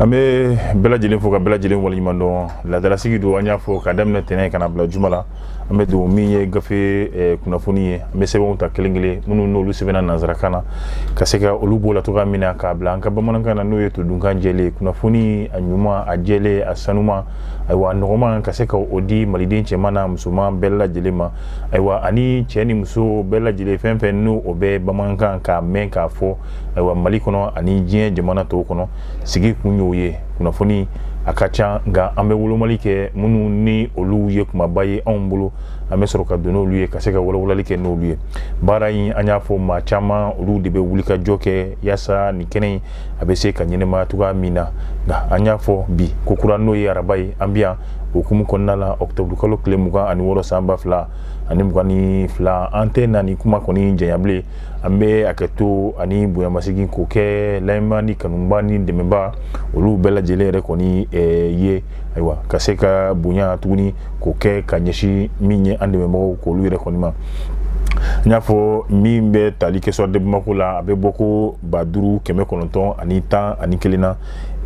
An bɛ bɛɛ lajɛlen fo ka bɛɛ lajɛlen waleɲuman dɔn. Laadalasigi don, an y'a fɔ ka daminɛ tɛnɛn ka na bila juma la, an bɛ don min ye gafe kunnafoni ye. An bɛ sɛbɛnw ta kelen kelen minnu n'olu sɛbɛnna nansarakan na, ka se ka olu b'o la cogoya min na k'a bila an ka bamanankan na, n'o ye todunkan jɛlen, kunnafoni a ɲuman, a jɛlen, a sanuma, ayiwa, a nɔgɔman, ka se ka o di maliden cɛman n'a musoman bɛɛ lajɛlen ma. Ayiwa, ani cɛ ni muso bɛɛ lajɛlen, fɛn fɛn n'o o bɛ bamanankan k'a mɛn k'a fɔ, ayiwa, Mali kɔnɔ ani diɲɛ jamana tɔw kɔnɔ, sigi kun y'o ye. Kunnafoni a ka ca, nka an bɛ wolomali kɛ minnu ni olu ye kumaba ye anw bolo, an bɛ sɔrɔ ka don n'olu ye ka se ka walawalali kɛ n'olu ye. Baara in, an y'a fɔ, maa caman olu de bɛ wuli ka jɔ kɛ yaasa nin kɛnɛ in a bɛ se ka ɲɛnɛmaya cogoya min na. Nka an y'a fɔ bi ko kura, n'o ye araba ye, an bɛ yan hukumu kɔnɔna la, ɔkutɔburu kalo tile 26 san 2022. An tɛ na ni kuma kɔni janya bilen. An bɛ hakɛ to ani bonyamasegin k'o kɛ lamɛnbaa ni kanubaa ni dɛmɛbaa olu bɛɛ lajɛlen yɛrɛ kɔni ye. Ayiwa, ka se ka bonya tuguni k'o kɛ ka ɲɛsin min ye an dɛmɛbagaw k'olu yɛrɛ kɔni ma. N y'a fɔ, min bɛ tali kɛ Soir de Bamako la, a bɛ bɔ ko 5911 na.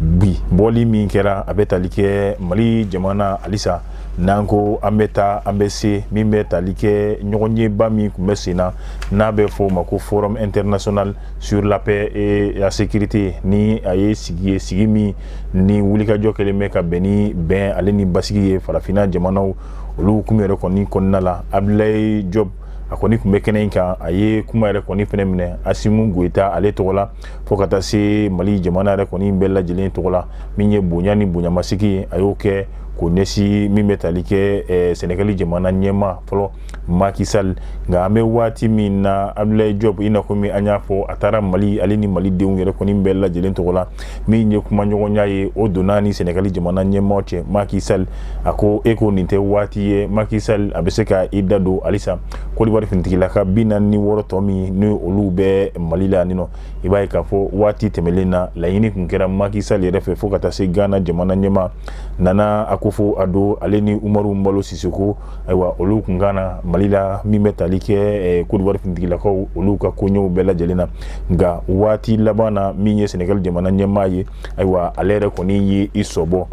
Bi bɔli min kɛra, a bɛ tali kɛ Mali jamana halisa n'an ko an bɛ taa, an bɛ se min bɛ tali kɛ ɲɔgɔnyeba min tun bɛ sen na, n'a bɛ fɔ o ma ko Forum international sur la paix et la sécurité, ni a ye sigi ye, sigi min ni wulikajɔ kɛlen bɛ ka bɛn ni bɛn ale ni basigi ye farafinna jamanaw olu hukumu yɛrɛ kɔni kɔnɔna la. Abdoulaye Diop, a kɔni tun bɛ kɛnɛ in kan, a ye kuma yɛrɛ kɔni fɛnɛ minɛ Assimi Goïta ale tɔgɔ la, fo ka taa se Mali jamana yɛrɛ kɔni bɛɛ lajɛlen tɔgɔ la. Min ye bonya ni bonyamasegin ye, a y'o kɛ k'o ɲɛsin min bɛ tali kɛ Sɛnɛgali jamana ɲɛmaa fɔlɔ Macky Sall. Nka an bɛ waati min na, Abdoulaye Diop, i n'a fɔ min an y'a fɔ, a taara Mali ale ni malidenw yɛrɛ kɔni bɛɛ lajɛlen tɔgɔ la. Min ye kumaɲɔgɔnya ye, o donna ni Sɛnɛgali jamana ɲɛmaa cɛ Macky Sall. A ko e ko nin tɛ waati ye, Macky Sall a bɛ se ka i da don halisa Côte d'Ivoire finitigilaka 46 tɔ min ni olu bɛ Mali la yan nɔ. I b'a ye k'a fɔ waati tɛmɛlen na, laɲini tun kɛra Macky Sall yɛrɛ fɛ, fo ka taa se Ghana jamana ɲɛmaa Nana Akufo Addo ale ni Umaru Embalo Sissoco. Ayiwa, olu tun ka na Mali la, min bɛ tali kɛ Côte d'Ivoire finitigilakaw olu ka koɲɛw bɛɛ lajɛlen na. Nka waati laban na, min ye Sénégal jamana ɲɛmaa ye, ayiwa, ale yɛrɛ kɔni ye i sɔbɔ.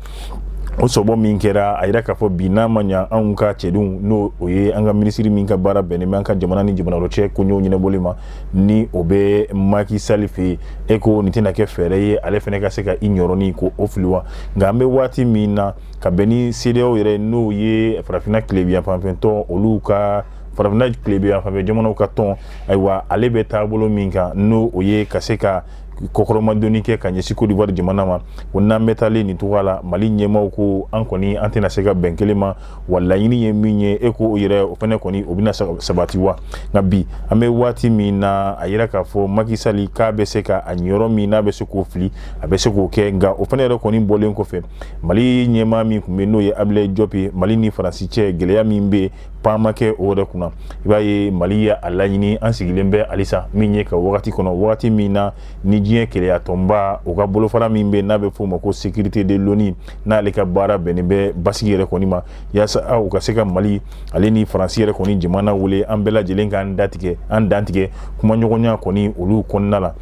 O sɔbɔ min kɛra, a yira k'a fɔ bi n'a ma ɲa anw ka cɛdenw, n'o o ye an ka minisiri min ka baara bɛnnen bɛ an ka jamana ni jamana wɛrɛ cɛ koɲɛw ɲɛnabɔli ma, ni o bɛ Macky Sall fɛ yen, e ko nin tɛna kɛ fɛɛrɛ ye ale fana ka se ka i ɲɔrɔni ko o fili wa? Nka an bɛ waati min na, ka bɛn ni CEDEAO yɛrɛ, n'o ye farafinna tilebinyanfanfɛ tɔn, olu ka farafinna tilebinyanfanfɛ jamanaw ka tɔn, ayiwa, ale bɛ taabolo min kan, n'o o ye ka se ka kɔkɔrɔmadonni kɛ ka ɲɛsin Côte d'Ivoire jamana ma, ko n'an bɛ taalen nin cogoya la, Mali ɲɛmaaw ko an kɔni an tɛna se ka bɛn kelen ma wa. Laɲini ye min ye, e ko o yɛrɛ o fana kɔni o bɛna sabati wa? Nka bi an bɛ waati min na, a yira k'a fɔ Macky Sall k'a bɛ se ka a ɲiyɔrɔ min n'a bɛ se k'o fili, a bɛ se k'o kɛ. Nka o fana yɛrɛ kɔni bɔlen kɔfɛ, Mali ɲɛmaa min tun bɛ, n'o ye Abdoulaye Diop ye, Mali ni Faransi cɛ gɛlɛya min bɛ yen, pan ma kɛ o yɛrɛ kunna. I b'a ye, Mali ye a laɲini, an sigilen bɛ halisa min ye ka wagati kɔnɔ, wagati min na ni diɲɛ keleya tɔnba o ka bolofara min bɛ, n'a bɛ f'o ma ko sécurité de l'ONU, n'ale ka baara bɛnnen bɛ basigi yɛrɛ kɔni ma, yaasa u ka se ka Mali ale ni Faransi yɛrɛ kɔni jamana wele, an bɛɛ lajɛlen k'an datigɛ, an dantigɛ kumaɲɔgɔnya kɔni olu kɔnɔna la.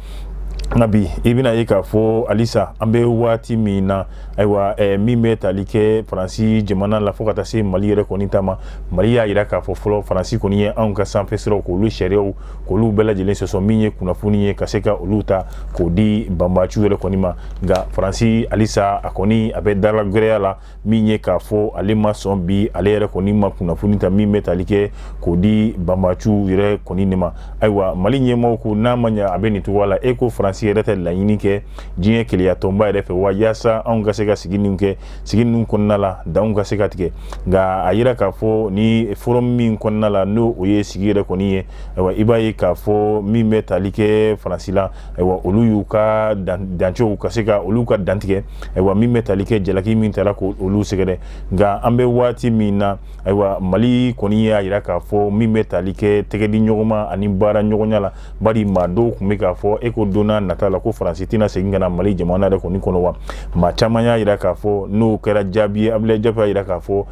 Nka bi, i bɛna ye k'a fɔ halisa an bɛ waati min na, ayiwa, min bɛ tali kɛ Faransi jamana la fo ka taa se Mali yɛrɛ kɔni ta ma, Mali y'a jira k'a fɔ fɔlɔ Faransi kɔni ye anw ka sanfɛ siraw k'olu sariyaw k'olu bɛɛ lajɛlen sɔsɔ, min ye kunnafoni ye ka se ka olu ta k'o di banbaciw yɛrɛ kɔni ma. Nka Faransi halisa a kɔni a bɛ dala gɛrɛya la, min ye k'a fɔ ale ma sɔn bi, ale yɛrɛ kɔni ma kunnafoni ta min bɛ tali kɛ k'o di banbaciw yɛrɛ kɔni de ma. Ayiwa, Mali ɲɛmaaw ko n'a ma ɲɛ a bɛ nin cogoya la, e ko Faransi yɛrɛ tɛ laɲini kɛ diɲɛ keleya tɔnba yɛrɛ fɛ wa, yaasa anw ka se ka sigi ninnu kɛ, sigi ninnu kɔnɔna la danw ka se ka tigɛ. Nka a yira k'a fɔ ni forum min kɔnɔna la, n'o o ye sigi yɛrɛ kɔni ye, ayiwa, i b'a ye k'a fɔ min bɛ tali kɛ Faransi la, ayiwa, olu y'u ka dancɛw ka se ka olu ka dantigɛ, ayiwa, min bɛ tali kɛ jalaki min tara k'olu sɛgɛrɛ. Nka an bɛ waati min na, ayiwa, Mali kɔni y'a jira k'a fɔ min bɛ tali kɛ tɛgɛdi ɲɔgɔnma ani baara ɲɔgɔnya la, bari maa dɔw tun bɛ k'a fɔ e ko don n'a nata la ko Faransi tɛna segin ka na Mali jamana yɛrɛ kɔni kɔnɔ wa? Maa caman y'a jira k'a fɔ n'o kɛra jaabi ye, Abdoulaye Diop y'a jira k'a fɔ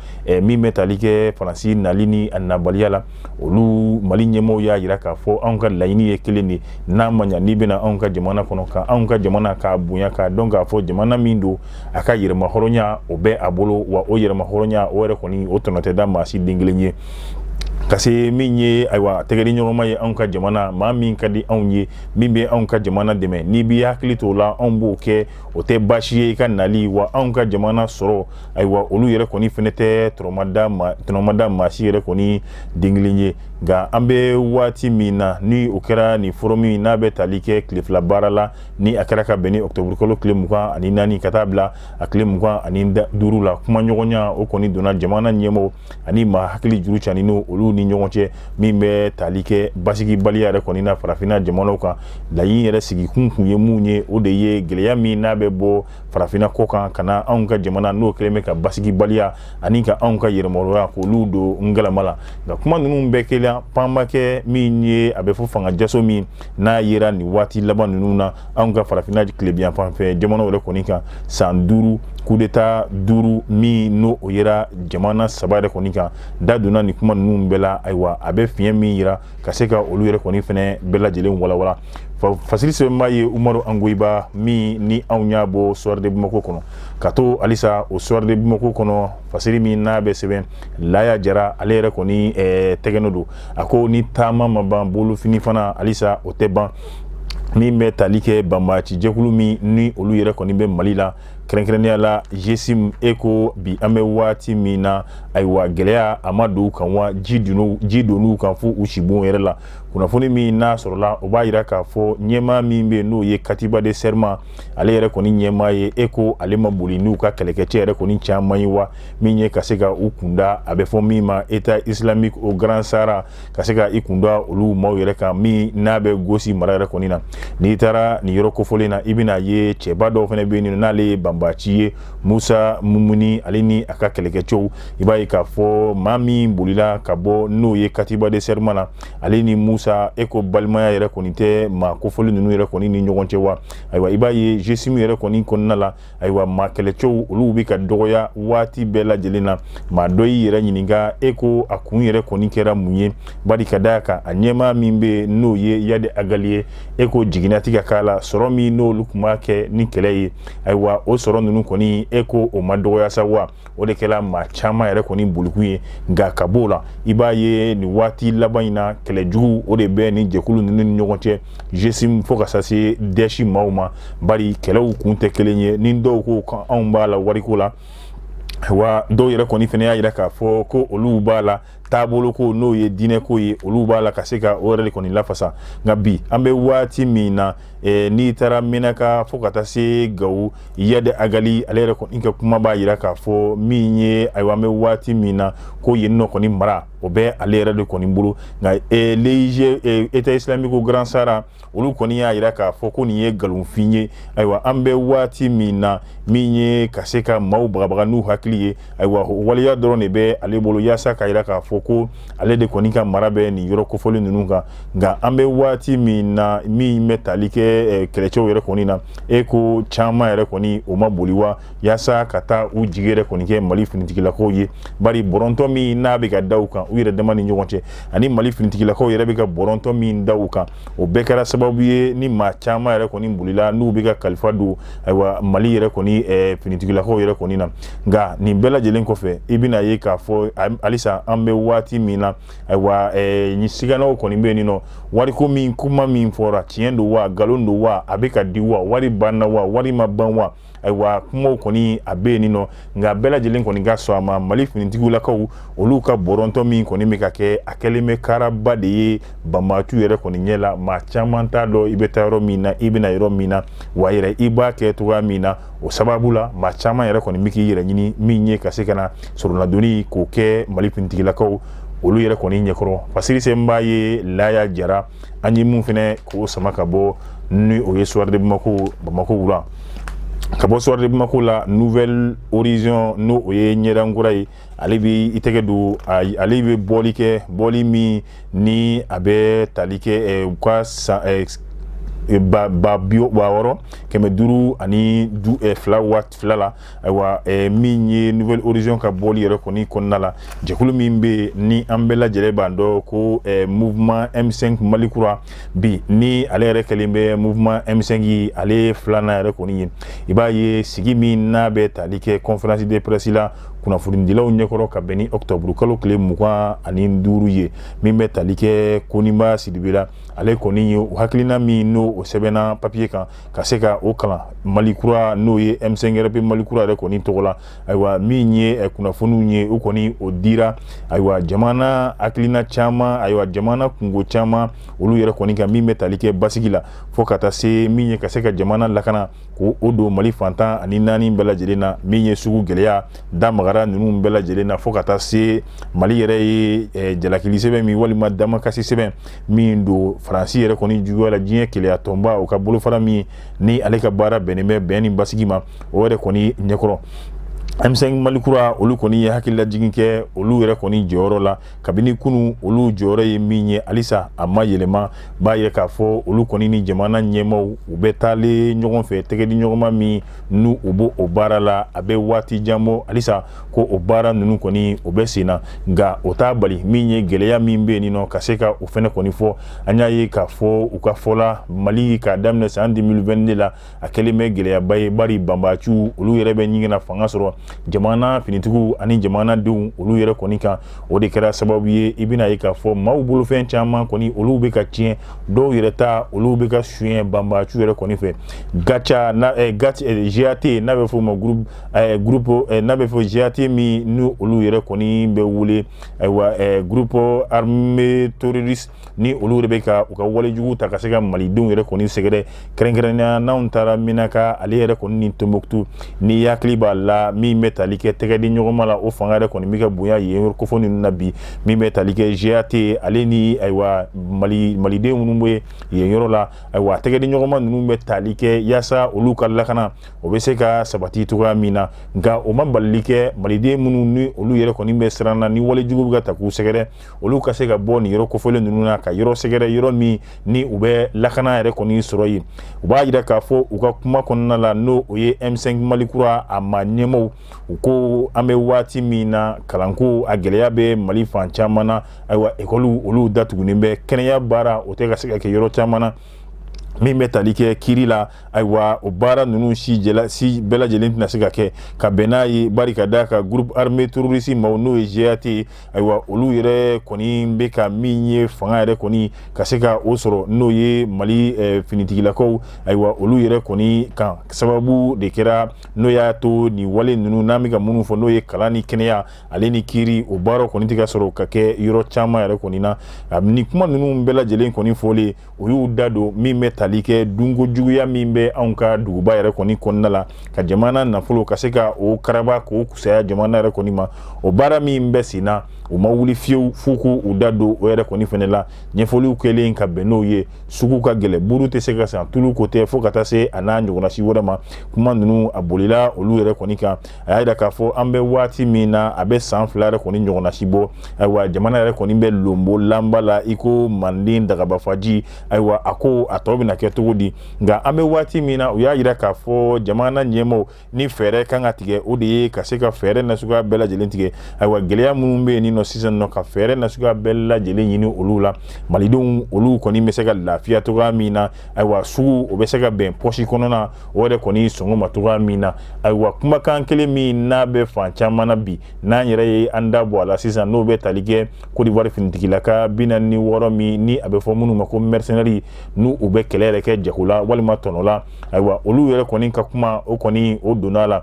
min bɛ tali kɛ Faransi nali ni a nabaliya la, olu Mali ɲɛmɔgɔw y'a jira k'a fɔ anw ka laɲini ye kelen de, n'a ma ɲa n'i bɛna anw ka jamana kɔnɔ, ka anw ka jamana k'a bonya, k'a dɔn k'a fɔ jamana min don, a ka yɛrɛmahɔrɔnya o bɛ a bolo, wa o yɛrɛmahɔrɔnya o yɛrɛ kɔni o tɔnɔ tɛ da maa si den kelen ye. Ka se min ye, ayiwa, tɛgɛdi ɲɔgɔnma ye anw ka jamana, maa min ka di anw ye, min bɛ anw ka jamana dɛmɛ, n'i b'i hakili t'o la, anw b'o kɛ, o tɛ baasi ye i ka nali wa. Anw ka jamana sɔrɔ, ayiwa, olu yɛrɛ kɔni fɛnɛ tɛ tɔnɔmada maa si yɛrɛ kɔni den kelen ye. Nka an bɛ waati min na, ni o kɛra nin forum n'a bɛ tali kɛ tile 2 baara la, ni a kɛra ka bɛn ni ɔkutɔburukalo tile 24 ka taa bila a tile 25 la, kumaɲɔgɔnya o kɔni donna jamana ɲɛmɔgɔ ani maa hakili juru cani olu ni ɲɔgɔn cɛ, min bɛ tali kɛ basigibaliya yɛrɛ kɔni na farafinna jamanaw kan. Laɲini yɛrɛ sigikun kun ye mun ye? O de ye gɛlɛya min n'a bɛ bɔ farafinna kɔ kan ka na anw ka jamana, n'o kɛlen bɛ ka basigibaliya ani ka anw ka yɛrɛmahɔrɔnya k'olu don ngalama la. Nka kuma ninnu bɛɛ kelen panba kɛ min ye, a bɛ fɔ fanga jaso min n'a yera nin waati laban ninnu na anw ka farafinna tilebinyanfan fɛ jamanaw yɛrɛ kɔni kan, san 5, coup d'état 5 min n'o o yera jamana 3 yɛrɛ kɔni kan, da donna nin kuma ninnu bɛɛ la. Ayiwa, a bɛ fiɲɛ min yira ka se ka olu yɛrɛ kɔni fɛnɛ bɛɛ lajɛlen walawala. Fasiri sɛbɛnba ye Umaru Angoyiba min ni anw y'a bɔ Soir de Bamako kɔnɔ. Ka to halisa o Soir de Bamako kɔnɔ, fasiri min n'a bɛ sɛbɛn Laya Jara, ale yɛrɛ kɔni tɛgɛnɔ don. A ko ni taama ma ban, bolofini fana halisa o tɛ ban. Min bɛ tali kɛ banbaanci jɛkulu min ni olu yɛrɛ kɔni bɛ Mali la, kɛrɛnkɛrɛnnenya la GSIM, e ko bi an bɛ waati min na, ayiwa, gɛlɛya a ma don u kan wa, ji donn'u kan fo u sibon yɛrɛ la. Kunnafoni min n'a sɔrɔla, o b'a jira k'a fɔ ɲɛmaa min bɛ yen n'o ye Katiba de Serma, ale yɛrɛ kɔni ɲɛmaa ye, e ko ale ma boli n'u ka kɛlɛkɛcɛ yɛrɛ kɔni caman ye wa, min ye ka se ka u kunda, a bɛ fɔ min ma État islamique au Grand Sahara, ka se ka i kunda olu maaw yɛrɛ kan min n'a bɛ Gosi mara yɛrɛ kɔni na. N'i taara nin yɔrɔ kofɔlen na, i bɛna ye cɛba dɔw fana bɛ yen n'ale ye banbaanci ye, Musa Mumuni, ale ni a ka kɛlɛkɛcɛw. I b'a ye k'a fɔ maa min bolila ka bɔ n'o ye Katiba de Serma na, ale ni Musa, e ko balimaya yɛrɛ kɔni tɛ maa kofɔlen ninnu yɛrɛ kɔni ni ɲɔgɔn cɛ wa. Ayiwa, i b'a ye GSIM yɛrɛ kɔni kɔnɔna la, ayiwa, maa kɛlɛcɛw olu bɛ ka dɔgɔya waati bɛɛ lajɛlen na. Maa dɔ y'i yɛrɛ ɲininka, e ko a kun yɛrɛ kɔni kɛra mun ye? Bari ka d'a kan a ɲɛmaa min bɛ yen n'o ye Iyad Ag Ghali ye, e ko jiginna ti ka k'a la, sɔrɔ min n'olu tun b'a kɛ ni kɛlɛ ye, ayiwa, o sɔrɔ ninnu kɔni, e ko o ma dɔgɔya sa wa? O de kɛra maa caman yɛrɛ kɔni bolikun ye. Nka ka b'o la, i b'a ye nin waati laban in na, kɛlɛjugu o de bɛ nin jɛkulu ninnu ni ɲɔgɔn cɛ, GSIM fo ka se Daesh maaw ma, bari kɛlɛw kun tɛ kelen ye. Ni dɔw ko anw b'a la wariko la, wa dɔw yɛrɛ kɔni fana y'a jira k'a fɔ ko olu b'a la taabolo ko n'o ye diinɛ ko ye, olu b'a la ka se ka o yɛrɛ de kɔni lafasa. Nka bi an bɛ waati min na, n'i taara Menaka fo ka taa se Gawo, Iyad Ag Ghali ale yɛrɛ kɔni ka kuma b'a jira k'a fɔ min ye, ayiwa, an bɛ waati min na, ko yen nɔ kɔni mara o bɛ ale yɛrɛ de kɔni bolo. Nka l'EIG, État islamique au Grand Sahara, olu kɔni y'a jira k'a fɔ ko nin ye nkalonfin ye. Ayiwa, an bɛ waati min na, min ye ka se ka maaw bagabaga n'u hakili ye, ayiwa, waleya dɔrɔn de bɛ ale bolo yaasa k'a jira k'a fɔ ko ale de kɔni ka mara bɛ nin yɔrɔ kofɔlen ninnu kan. Nka an bɛ waati min na, min bɛ tali kɛ kɛlɛcɛw yɛrɛ kɔni na, e ko caman yɛrɛ kɔni o ma boli wa yaasa ka taa u jigi yɛrɛ kɔni kɛ Mali finitigilakaw ye? Bari bɔrɔntɔ min n'a bɛ ka da u kan u yɛrɛ dama ni ɲɔgɔn cɛ, ani Mali finitigilakaw yɛrɛ bɛ ka bɔrɔntɔ min da u kan, o bɛɛ kɛra sababu ye ni maa caman yɛrɛ kɔni bolila n'u bɛ ka kalifa don, ayiwa, Mali yɛrɛ kɔni finitigilakaw yɛrɛ kɔni na. Nka nin bɛɛ lajɛlen kɔfɛ, i bɛna ye k'a fɔ halisa an bɛ waati min na, ayiwa, nin siganaw kɔni bɛ yen nɔ. Wariko min kuma min fɔra, tiɲɛ don wa, nkalon don wa, a bɛ ka di wa, wari banna wa, wari ma ban wa, ayiwa, kumaw kɔni a bɛ yen nɔ. Nka bɛɛ lajɛlen kɔni ka sɔn a ma, Mali finitigilakaw olu ka bɔrɔntɔ min kɔni bɛ ka kɛ, a kɛlen bɛ karaba de ye banbaanci yɛrɛ kɔni ɲɛ la. Maa caman t'a dɔn i bɛ taa yɔrɔ min na, i bɛna yɔrɔ min na wa yɛrɛ i b'a kɛ cogoya min na. O sababu la, maa caman yɛrɛ kɔni bɛ k'i yɛrɛ ɲini min ye ka se ka na soronadonni k'o kɛ Mali finitigilakaw olu yɛrɛ kɔni ɲɛkɔrɔ. Fasiri sɛbɛnbaa ye Laya Jara, an ye mun fɛnɛ k'o sama ka bɔ ni o ye Soir de Bamako, Bamako wula. Ka bɔ Soir de Bamako la, Nouvel Horizon, n'o o ye ɲɛdankura ye, ale bɛ i tɛgɛ don, ale bɛ bɔli kɛ, bɔli min ni a bɛ tali kɛ u ka san 6502 la. Ayiwa, min ye Nouvel Horizon ka bɔli yɛrɛ kɔni kɔnɔna la, jɛkulu min bɛ yen ni an bɛɛ lajɛlen b'a dɔn ko Mouvement M5 Mali Kura, bi ni ale yɛrɛ kɛlen bɛ Mouvement M5 ye, ale filanan yɛrɛ kɔni ye. I b'a ye sigi min n'a bɛ tali kɛ conférence de presse la kunnafonidilaw ɲɛkɔrɔ ka bɛn ni octobre kalo tile 25 ye, min bɛ tali kɛ Koniba Sidibe la, ale kɔni ye hakilina min n'o o sɛbɛnna papier kan ka se ka o kalan Mali Kura, n'o ye M5RP Mali Kura yɛrɛ kɔni tɔgɔ la. Ayiwa, min ye kunnafoniw ye, o kɔni o dira. Ayiwa, jamana hakilina caman, ayiwa, jamana kungo caman, olu yɛrɛ kɔni kan, min bɛ tali kɛ basigi la, fo ka taa se min ye ka se ka jamana lakana ko o don Mali fan 14 bɛɛ lajɛlen na, min ye sugu gɛlɛya da magara ninnu bɛɛ lajɛlen na, fo ka taa se Mali yɛrɛ ye jalakili sɛbɛn min walima damakasi sɛbɛn min don Faransi yɛrɛ kɔni juguya la, diɲɛ keleya tɔnba o ka bolofara min ni ale ka baara bɛnnen bɛ bɛn ni basigi ma, o yɛrɛ kɔni ɲɛkɔrɔ. M5 Mali Kura, olu kɔni ye hakililajigin kɛ olu yɛrɛ kɔni jɔyɔrɔ la kabini kunu. Olu jɔyɔrɔ ye min ye, halisa a ma yɛlɛma. B'a ye k'a fɔ olu kɔni ni jamana ɲɛmaw, u bɛ taalen ɲɔgɔn fɛ, tɛgɛ di ɲɔgɔnma min n'u u b'o o baara la, a bɛ waati jan bɔ. Halisa ko o baara ninnu kɔni o bɛ sen na, nka o t'a bali min ye gɛlɛya min bɛ yen nɔ ka se ka o fɛnɛ kɔni fɔ. An y'a ye k'a fɔ u ka fɔ la, Mali k'a daminɛ san 2022 la, a kɛlen bɛ gɛlɛyaba ye, bari banbaciw olu yɛrɛ bɛ ɲini na fanga sɔrɔ jamana finitigiw ani jamanadenw olu yɛrɛ kɔni kan. O de kɛra sababu ye, i bɛna ye k'a fɔ maaw bolofɛn caman kɔni olu bɛ ka tiɲɛ, dɔw yɛrɛ ta olu bɛ ka suɲɛ banbaciw yɛrɛ kɔni fɛ. Gaca na GAT, GAT n'a bɛ fɔ o ma, groupe n'a bɛ fɔ GAT min ni olu yɛrɛ kɔni bɛ wele, ayiwa, groupe armé terroriste, ni olu de bɛ ka u ka walejugu ta ka se ka malidenw yɛrɛ kɔni sɛgɛrɛ, kɛrɛnkɛrɛnnenya n'anw taara Minaka, ale yɛrɛ kɔni ni Tombouctou. Ni hakili b'a la, min bɛ tali kɛ tɛgɛ di ɲɔgɔnma la, o fanga yɛrɛ kɔni bɛ ka bonya yen kofɔ ninnu na bi, min bɛ tali kɛ GAT ale ni, ayiwa, Mali maliden minnu bɛ yen yɔrɔ la. Ayiwa, tɛgɛ di ɲɔgɔnma ninnu bɛ tali kɛ yaasa olu ka lakana o bɛ se ka sabati cogoya min na. Nka o ma balili kɛ maliden minnu ni olu yɛrɛ kɔni bɛ siran na, ni walejugu bɛ ka ta k'u sɛgɛrɛ, olu ka se ka bɔ nin yɔrɔ kofɔlen ninnu na ka yɔrɔ sɛgɛrɛ, yɔrɔ min ni u bɛ lakana yɛrɛ kɔni sɔrɔ yen. U b'a jira k'a fɔ u ka kuma kɔnɔna la, n'o o ye M5 Mali Kura a ma ɲɛmaw, u ko an bɛ waati min na, kalanko a gɛlɛya bɛ Mali fan caman na. Ayiwa, ekɔliw olu datugunen bɛ, kɛnɛya baara o tɛ ka se ka kɛ yɔrɔ caman na, min bɛ tali kɛ kiiri la. Ayiwa, o baara ninnu si jɛla si bɛɛ lajɛlen tɛna se ka kɛ ka bɛn n'a ye, bari ka d'a kan groupe armé terroriste maaw, n'o ye GAT ye, ayiwa, olu yɛrɛ kɔni bɛ ka min ye fanga yɛrɛ kɔni ka se ka o sɔrɔ, n'o ye Mali finitigilakaw, ayiwa, olu yɛrɛ kɔni kan. Sababu de kɛra n'o y'a to nin wale ninnu n'an bɛ ka minnu fɔ, n'o ye kalan ni kɛnɛya ale ni kiiri, o baaraw kɔni tɛ ka sɔrɔ ka kɛ yɔrɔ caman yɛrɛ kɔni na. Ni kuma ninnu bɛɛ lajɛlen kɔni fɔlen, o y'u da don min bɛ tali kɛ dunko juguya min bɛ anw ka duguba yɛrɛ kɔni kɔnɔna la, ka jamana nafolo ka se ka o karaba k'o kusaya jamana yɛrɛ kɔni ma, o baara min bɛ sen na, u ma wuli fiyewu f'u k'u da don o yɛrɛ kɔni fɛnɛ la. Ɲɛfɔliw kɛlen ka bɛn n'o ye, sugu ka gɛlɛn, buru tɛ se ka san, tulu ko tɛ, fo ka taa se a n'a ɲɔgɔnna si wɛrɛ ma. Kuma ninnu a bolila olu yɛrɛ kɔni kan. A y'a jira k'a fɔ an bɛ waati min na, a bɛ san 2 yɛrɛ kɔni ɲɔgɔnna si bɔ, ayiwa, jamana yɛrɛ kɔni bɛ lonbo lanba la i ko manden dagabafaji. Ayiwa, a ko a tɔ bɛna kɛ cogo di? Nka an bɛ waati min na, u y'a jira k'a fɔ jamana ɲɛmaaw ni fɛɛrɛ kan ka tigɛ, o de ye ka se ka fɛɛrɛ nasuguya bɛɛ lajɛlen tigɛ. Ayiwa, gɛlɛya minnu bɛ yen nɔ sisan nɔ, ka fɛɛrɛ nasuguya bɛɛ lajɛlen ɲini olu la, malidenw olu kɔni bɛ se ka lafiya cogoya min na. Ayiwa, sugu o bɛ se ka bɛn pɔsi kɔnɔna o yɛrɛ kɔni sɔngɔ ma cogoya min na. Ayiwa, kumakan kelen min n'a bɛ fan caman na bi, n'an yɛrɛ ye an da bɔ a la sisan, n'o bɛ tali kɛ Côte d'Ivoire finitigilaka 46 min ni a bɛ fɔ minnu ma ko mercenaires, n'u u bɛ kɛlɛ yɛrɛ kɛ jago la walima tɔnɔ la, ayiwa, olu yɛrɛ kɔni ka kuma o kɔni o donna a la,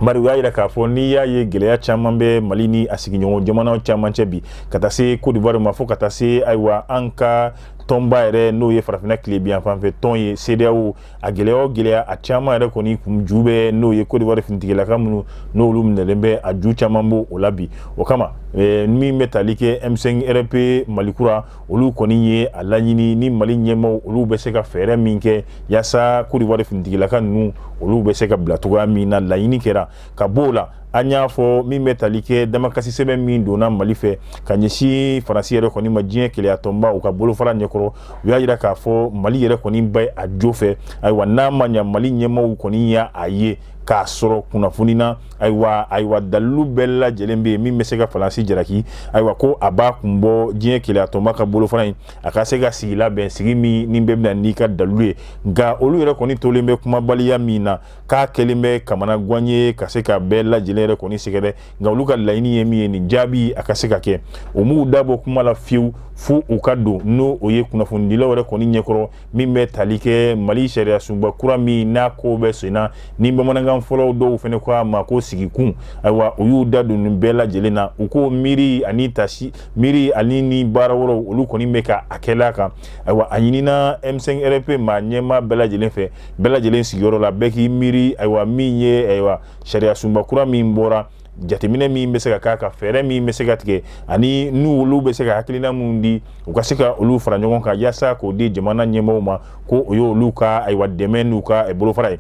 bari u y'a jira k'a fɔ n'i y'a ye gɛlɛya caman bɛ Mali ni a sigiɲɔgɔn jamanaw caman cɛ bi, ka taa se Côte d'Ivoire ma, fo ka taa se, ayiwa, an ka tɔnba yɛrɛ, n'o ye farafinna tilebinyanfan fɛ tɔn ye, CEDEAO, a gɛlɛya o gɛlɛya a caman yɛrɛ kɔni kun ju bɛ n'o ye Côte d'Ivoire finitigilaka minnu n'olu minɛlen bɛ, a ju caman b'o o la bi. O kama, min bɛ tali kɛ M5 RP Mali Kura, olu kɔni ye a laɲini ni Mali ɲɛmaaw olu bɛ se ka fɛɛrɛ min kɛ yaasa Côte d'Ivoire finitigilaka ninnu olu bɛ se ka bila cogoya min na. Laɲini kɛra ka b'o la. An y'a fɔ min bɛ tali kɛ damakasi sɛbɛn min donna Mali fɛ ka ɲɛsin Faransi yɛrɛ kɔni ma diɲɛ kelenyatɔnba u ka bolofara ɲɛkɔrɔ, u y'a jira k'a fɔ Mali yɛrɛ kɔni bɛ a jo fɛ. Ayiwa, n'a ma ɲa Mali ɲɛmaaw kɔni y'a ye k'a sɔrɔ kunnafoni na, ayiwa, dalilu bɛɛ lajɛlen bɛ yen min bɛ se ka Faransi jalaki. Ayiwa, ko a b'a kun bɔ diɲɛ kelenyatɔnba ka bolofara in, a ka se ka sigi labɛn, sigi min ni bɛɛ bɛna n'i ka dalilu ye. Nka olu yɛrɛ kɔni tolen bɛ kumabaliya min na, k'a kɛlen bɛ kamanagan ye ka se ka bɛɛ lajɛlen yɛrɛ kɔni sɛgɛrɛ. Nka olu ka laɲini ye min ye, nin jaabi a ka se ka kɛ. U m'u da bɔ kuma la fiyewu fo u ka don n'o o ye kunnafonidilaw yɛrɛ kɔni ɲɛkɔrɔ, min bɛ tali kɛ Mali sariya sunba kura min n'a ko bɛ sen na, ni bamanankan fɔlɔ dɔw fana ko a ma ko sigikun. Ayiwa, u y'u da don nin bɛɛ lajɛlen na. U ko miiri ani tasi miiri ani ni baara wɛrɛw, olu kɔni bɛ ka a kɛla kan. Ayiwa, a ɲinina M5 RFP maa ɲɛmaa bɛɛ lajɛlen fɛ, bɛɛ lajɛlen sigiyɔrɔ la, bɛɛ k'i miiri. Ayiwa, min ye, ayiwa, sariya sunba kura min bɔra, jateminɛ min bɛ se ka k'a kan, fɛɛrɛ min bɛ se ka tigɛ, ani n'u olu bɛ se ka hakilina mun di, u ka se ka olu fara ɲɔgɔn kan yaasa k'o di jamana ɲɛmaaw ma, ko o ye olu ka, ayiwa, dɛmɛ n'u ka bolofara ye,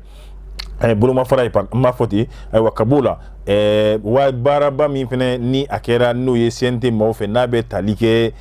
bolomafara ye, n b'a fɔ ten. Ayiwa, ka b'o la, wa baaraba min fana ni a kɛra, n'o ye CNT maaw fɛ, n'a bɛ tali kɛ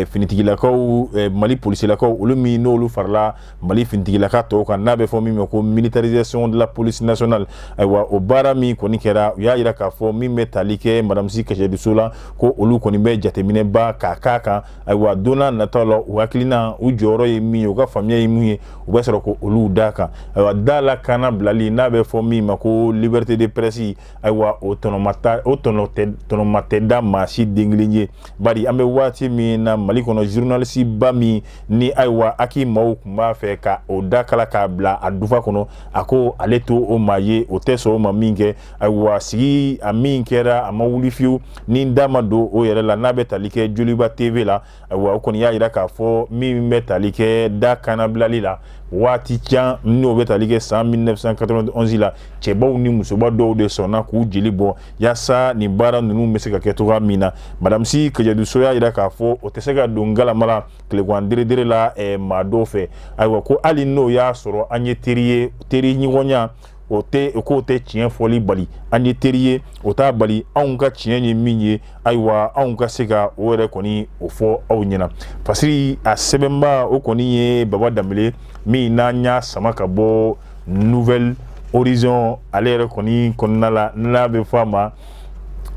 finitigilakaw, Mali polisilakaw, olu min n'olu farala Mali finitigilaka tɔw kan, n'a bɛ fɔ min ma ko militarisation de la police nationale. Ayiwa, o baara min kɔni kɛra, u y'a jira k'a fɔ min bɛ tali kɛ madame Sy Kadiatou Sow la, ko olu kɔni bɛ jateminɛba k'a k'a kan. Ayiwa, don n'a nataw la, u hakilina, u jɔyɔrɔ ye min ye, u ka faamuya ye mun ye, u bɛ sɔrɔ ko olu d'a kan. Ayiwa, da la kana bilali, n'a bɛ fɔ min ma ko liberté de presse, ayiwa, o tɔnɔmata, o tɔnɔ tɛ, tɔnɔma tɛ da maa si den kelen ye. Bari an bɛ waati min na Mali kɔnɔ, journaliste ba min ni, ayiwa, HAC maaw tun b'a fɛ ka o da kala k'a bila a dufa kɔnɔ, a ko ale to o maa ye, o tɛ sɔn o ma min kɛ. Ayiwa, sigi a min kɛra, a ma wuli fiyewu ni da ma don o yɛrɛ la, n'a bɛ tali kɛ Joliba TV la. Ayiwa, o kɔni y'a jira k'a fɔ min bɛ tali kɛ da kanabilali la waati jan, n'o bɛ tali kɛ san 1991 la, cɛbaw ni musoba dɔw de sɔnna k'u jeli bɔ yaasa nin baara ninnu bɛ se ka kɛ cogoya min na. Madame Sy Kadiatou Sow y'a jira k'a fɔ o tɛ se ka don galama la tilegan deredere la maa dɔw fɛ. Ayiwa, ko hali n'o y'a sɔrɔ an ye teri ye, teri ɲɔgɔnya, o tɛ k'o tɛ tiɲɛ fɔli bali. An ye teri ye, o t'a bali anw ka tiɲɛ ye min ye, ayiwa, anw ka se ka o yɛrɛ kɔni o fɔ aw ɲɛna. Fasiri a sɛbɛnba, o kɔni ye Baba Danbele min n'an y'a sama ka bɔ Nouvel Horizon ale yɛrɛ kɔni kɔnɔna la, n'a bɛ fɔ a ma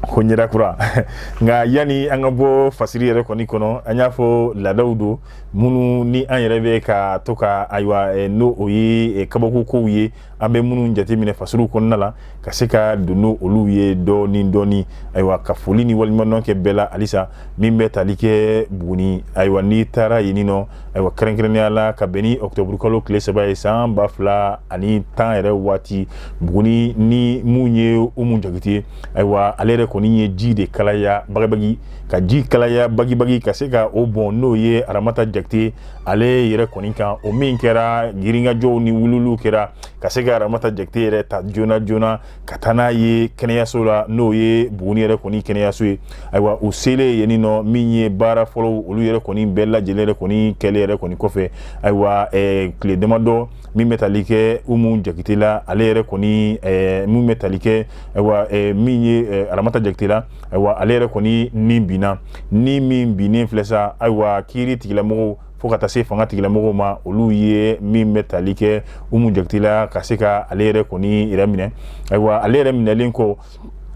ko ɲɛda kura. Nka yanni an ka bɔ fasiri yɛrɛ kɔni kɔnɔ, an y'a fɔ laadaw don minnu ni an yɛrɛ bɛ ka to ka, ayiwa, n'o o ye kabako kow ye, an bɛ minnu jateminɛ fasiriw kɔnɔna la, ka se ka don n'olu ye dɔɔni dɔɔni. Ayiwa, ka foli ni waleɲumandɔn kɛ bɛɛ la halisa, min bɛ tali kɛ Buguni. Ayiwa, n'i taara yen nɔ, ayiwa, kɛrɛnkɛrɛnnenya la ka bɛn ni octobre kalo tile 3 ye san 2010 yɛrɛ waati, Buguni ni mun ye Umu Jakite, ayiwa, ale yɛrɛ kɔni ye ji de kalaya bagabagi, ka ji kalaya bagibagi, ka se ka o bɔn n'o ye Aramata Jakite ale yɛrɛ kɔni kan. O min kɛra, girinkajɔw ni wuluwuluw kɛra ka se ka Aramata Jakite yɛrɛ ta joona joona ka taa n'a ye kɛnɛyaso la, n'o ye Buguni yɛrɛ kɔni kɛnɛyaso ye. Ayiwa, u selen yen nɔ, min ye baara fɔlɔw, olu yɛrɛ kɔni bɛɛ lajɛlen yɛrɛ kɔni kɛlen yɛrɛ kɔni kɔfɛ, ayiwa, tile damadɔ, min bɛ tali kɛ Umu Jakite la, ale yɛrɛ kɔni, min bɛ tali kɛ, ayiwa, min ye Aramata Jakite la, ayiwa, ale yɛrɛ kɔni ni binna. Ni min binnen filɛ sa, ayiwa, kiiri tigilamɔgɔw fo ka taa se fanga tigilamɔgɔw ma, olu ye min bɛ tali kɛ Umu Jakite la, ka se ka ale yɛrɛ kɔni yɛrɛ minɛ. Ayiwa, ale yɛrɛ minɛlen kɔ,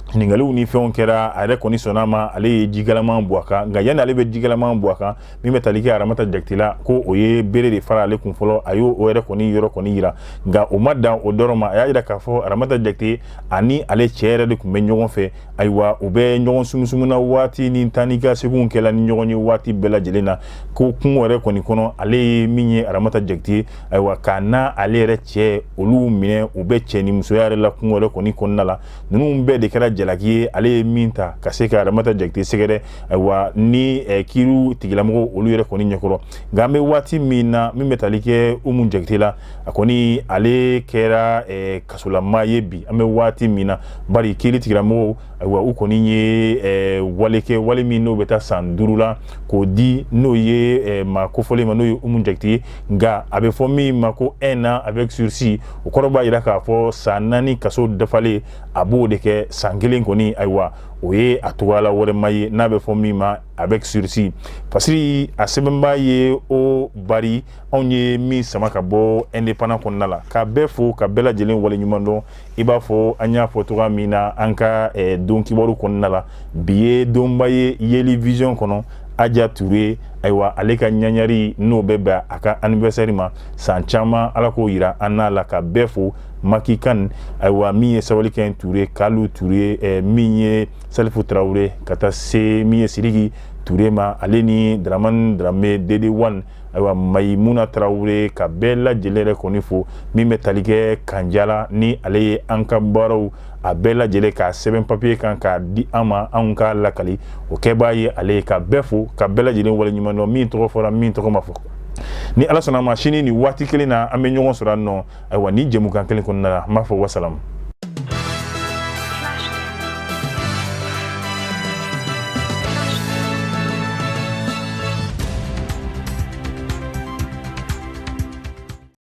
ɲininkaliw ni fɛnw kɛra, a yɛrɛ kɔni sɔnna a ma, ale ye jikalaman bɔ a kan. Nka yanni ale bɛ jikalaman bɔ a kan, min bɛ tali kɛ Aramata Jakite la, ko o ye bere de fara ale kun fɔlɔ, a y'o yɛrɛ kɔni yɔrɔ kɔni yira. Nka o ma dan o dɔrɔn ma, a y'a yira k'a fɔ Aramata Jakite ani ale cɛ yɛrɛ de tun bɛ ɲɔgɔn fɛ. Ayiwa, u bɛ ɲɔgɔn sumusumuna waati ni taa ni ka seginw kɛla ni ɲɔgɔn ye waati bɛɛ lajɛlen na, ko kungo yɛrɛ kɔni kɔnɔ, ale ye min ye Aramata Jakite, ayiwa, k'a n'a ale yɛrɛ cɛ olu minɛ, u bɛ cɛ ni musoya yɛrɛ la kungo yɛrɛ kɔni kɔnɔna la. Ninnu bɛɛ de kɛra jalaki ye, ale ye min ta ka se ka Aramata Jakite sɛgɛrɛ, ayiwa, ni kiiriw tigilamɔgɔw olu yɛrɛ kɔni ɲɛkɔrɔ. Nka an bɛ waati min na, min bɛ tali kɛ Umu Jakite la, a kɔni ale kɛra kasolama ye bi an bɛ waati min na, bari kiiri tigilamɔgɔw, ayiwa, u kɔni ye wale kɛ, wale min n'o bɛ taa san 5 la, k'o di n'o ye maa kofɔlen ma, n'o ye Umu Jakite ye. Nka a bɛ fɔ min ma ko 1 an avec sursis, o kɔrɔ b'a jira k'a fɔ san 4 kaso dafalen, a b'o de kɛ. San 1 kɔni, ayiwa, o ye a cogoya wɛrɛ ma ye n'a bɛ fɔ min ma avec sursis. Fasiri a sɛbɛnbaa ye o bari anw ye min sama ka bɔ Indépendant kɔnɔna la. Ka bɛɛ fo, ka bɛɛ lajɛlen waleɲuman dɔn. I b'a fɔ an y'a fɔ cogoya min na an ka don kibaru kɔnɔna la, bi ye donba ye Yeli Vision kɔnɔ. Aja Ture, ayiwa, ale ka ɲaɲari n'o bɛ bɛn a ka anniversaire ma, san caman Ala k'o yira an n'a la. Ka bɛɛ fo, Maki Kan, ayiwa, min ye Sabali Kɛ Ture, Kalu Ture, min ye Salifu Tarawele, ka taa se min ye Sidiki Ture ma, ale ni Dramani Drame DD1, ayiwa, Mayimuna Tarawele, ka bɛɛ lajɛlen yɛrɛ kɔni fo. Min bɛ tali kɛ Kanjala, ni ale ye an ka baaraw a bɛɛ lajɛlen k'a sɛbɛn papiye kan k'a di an ma, anw k'a lakali, o kɛbaa ye ale ye. Ka bɛɛ fo, ka bɛɛ lajɛlen waleɲuman dɔn, min tɔgɔ fɔra, min tɔgɔ ma fɔ. Ni Ala sɔnna ma, sini ni waati kelen na, an bɛ ɲɔgɔn sɔrɔ nɔ, ayiwa, ni jɛmukan kelen kɔnɔna la. N b'a fɔ wasalamu.